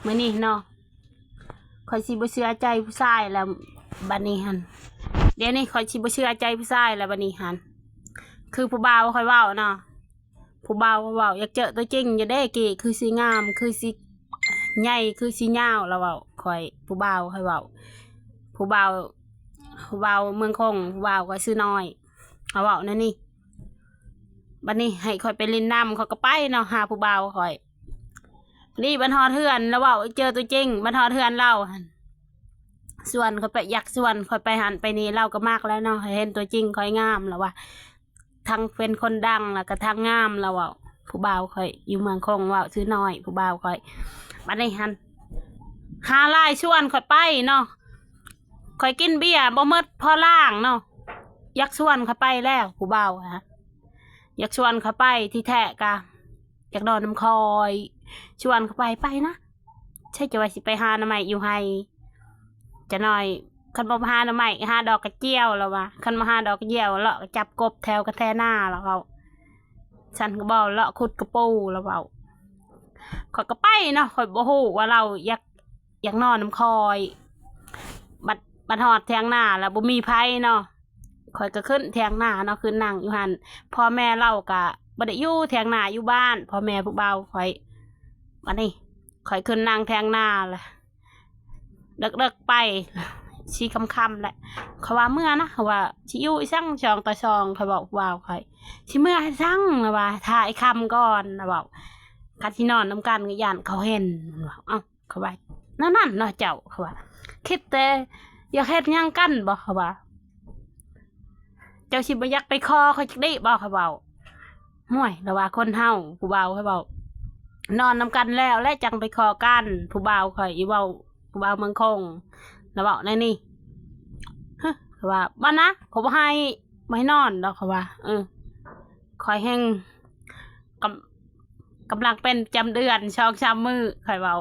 ມື້ນີ້ເນາະ ຂ້ອຍຊິບໍ່ເຊື່ອໃຈຜູ້ຊາຍແລ້ວບັດນີ້ຫັ້ນ. ດຽວນີ້ຂ້ອຍຊິບໍ່ເຊື່ອໃຈຜູ້ຊາຍແລ້ວບັດນີ້ຫັ້ນ. ຄືຜູ້ບ່າວຂ້ອຍເວົ້າເນາະ ຜູ້ບ່າວເວົ້າ ຢາກເຈີຕົວຈິງຢູ່ເດ້ ກີ້ຄືຊິງາມ ຄືຊິໃຫຍ່ ຄືຊິຍາວ ລາວເວົ້າ. ຂ້ອຍ ຜູ້ບ່າວຂ້ອຍເວົ້າ ຜູ້ບ່າວ ຜູ້ບ່າວເມືອງຄົງ ຜູ້ບ່າວຂ້ອຍຊື່ນ້ອຍ ລາວເວົ້າແນວນີ້. ບັດນີ້ໃຫ້ຂ້ອຍໄປຫຼິ້ນນຳ ຂ້ອຍກໍໄປເນາະ ຫາຜູ້ບ່າວຂ້ອຍ. ນີ້ບັດຮອດເຮືອນ ລາວເວົ້າເຈີຕົວຈິງ ບັດຮອດເຮືອນລາວຫັ້ນ ຊວນຂ້ອຍໄປ ຢາກຊວນຂ້ອຍໄປຫັ້ນໄປນີ້ ລາວກໍມັກແລ້ວເນາະ ເຫັນຕົວຈິງຂ້ອຍງາມ ລາວວ່າ ທັງເປັນຄົນດັງ ແລ້ວກໍທັງງາມ ລາວເວົ້າ. ຜູ້ບ່າວຂ້ອຍຢູ່ເມືອງຄົງ ເວົ້າຊື່ນ້ອຍ ຜູ້ບ່າວຂ້ອຍ. ບັດນີ້ຫັ້ນ ຫາຫຼາຍຊວນຂ້ອຍໄປເນາະ ຂ້ອຍກິນເບຍບໍ່ໝົດພໍລ້າງເນາະ ຢາກຊວນຂ້ອຍໄປແລ້ວ ຜູ້ບ່າວຫັ້ນ ຢາກຊວນຂ້ອຍໄປ. ທີ່ແທ້ກະຢາກນອນນຳຂ້ອຍ ຊວນຂ້ອຍໄປ ໄປນະ ໃຊ່ຈະວ່າຊິໄປຫາໜໍ່ໄມ້ຢູ່ໄຮ່ ຈະໜ້ອຍ ຄັນບໍ່ຫາໜໍ່ໄມ້ ຫາດອກກະຈຽວ ລາວວ່າ. ຄັນບໍ່ຫາດອກກະຈຽວ ເລາະໄປຈັບກົບແຖວກະແທນາ ລາວເວົ້າ. ຊັ້ນກໍບໍ່ເລາະຂຸດກະປູ ລາວເວົ້າ. ຂ້ອຍກໍໄປເນາະ ຂ້ອຍບໍ່ຮູ້ວ່າລາວຢາກ ຢາກນອນນຳຂ້ອຍ. ບັດ ບັດຮອດຖຽງນາແລ້ວບໍ່ມີໃຜເນາະ ຂ້ອຍກໍຂຶ້ນຖຽງນາເນາະ ຂຶ້ນນັ່ງຢູ່ຫັ້ນ. ພໍ່ແມ່ລາວກໍບໍ່ໄດ້ຢູ່ຖຽງນາ ຢູ່ບ້ານ ພໍ່ແມ່ຜູ້ບ່າວຂ້ອຍ. ບັດນີ້ຂ້ອຍຂຶ້ນນັ່ງຖຽງນາລະ ເດິກໆໄປ ຊິຄ່ຳໆແຫຼະ ຂ້ອຍວ່າເມືອນະ ຂ້ອຍວ່າຊິຢູ່ອີ່ສັງສອງຕໍ່ສອງ ຂ້ອຍບອກຜູ້ບ່າວຂ້ອຍ ຊິເມືອໃຫ້ສັງ ລາວວ່າ ຖ້າໄອ້ຄ່ຳກ່ອນ ລາວເວົ້າ. ຄັນຊິນອນນຳກັນກໍຢ້ານເຂົາເຫັນ ລາວເວົ້າ. ເອົ້າ ຂ້ອຍວ່າ ແນວນັ້ນເນາະເຈົ້າ ຂ້ອຍວ່າ ຄິດແຕ່ຢາກເຮັດຫຍັງກັນບໍ ຂ້ອຍວ່າ. ເຈົ້າຊິບໍ່ຢາກໄປຂໍຂ້ອຍຈັກດີ້ບໍ ຂ້ອຍເວົ້າ. ຫ້ວຍ ລາວວ່າ ຄົນເຮົາ ຜູ້ບ່າວຂ້ອຍເວົ້າ ນອນນຳກັນແລ້ວ ແລ້ວຈັ່ງໄປຂໍກັນ ຜູ້ບ່າວຂ້ອຍ ອີເວົ້າ ຜູ້ບ່າວເມືອງຄົງ ລາວເວົ້າແນວນີ້. ຮະ ຂ້ອຍວ່າ ບໍ່ນະ ຂ້ອຍບໍ່ໃຫ້ ບໍ່ໃຫ້ນອນດອກ ຂ້ອຍວ່າ. ເອີ ຂ້ອຍແຮ່ງ ກຳ ກຳລັງເປັນປະຈຳເດືອນສອງສາມມື້ ຂ້ອຍເວົ້າ.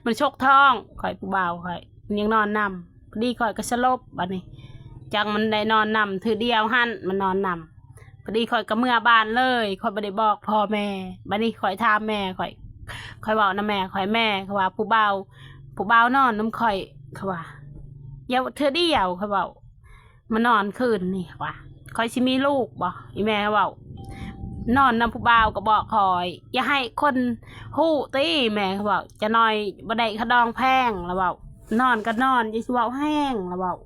ມັນຊົກທ້ອງຂ້ອຍ ຜູ້ບ່າວຂ້ອຍ ມັນຍັງນອນນຳ. ພໍດີຂ້ອຍກໍສະຫຼົບ ບັດນີ້ ຈັ່ງມັນໄດ້ນອນນຳເທື່ອດຽວຫັ້ນ ມັນນອນນຳ. ພໍດີຂ້ອຍກໍເມືອບ້ານເລີຍ ຂ້ອຍບໍ່ໄດ້ບອກພໍ່ແມ່. ບັດນີ້ຂ້ອຍຖາມແມ່ຂ້ອຍ ຂ້ອຍເວົ້ານຳແມ່ຂ້ອຍ ແມ່ ຂ້ອຍວ່າ ຜູ້ບ່າວ ຜູ້ບ່າວນອນນຳຂ້ອຍ ຂ້ອຍວ່າ ດຽວເທື່ອດຽວ ຂ້ອຍເວົ້າ. ມານອນຄືນນີ້ວ່າ ຂ້ອຍຊິມີລູກບໍ່? ອີແມ່ເວົ້າ ນອນນຳຜູ້ບ່າວກໍບອກຂ້ອຍ ຢ່າໃຫ້ຄົນຮູ້ຕິ ແມ່ເວົ້າ. ຈະໜ້ອຍບໍ່ໄດ້ຂະດອງແພງ ລາວເວົ້າ. ນອນກໍນອນ ຢ່າຊິເວົ້າແຮງ ລາວເວົ້າ.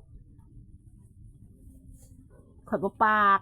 ຂ້ອຍບໍ່ປາກ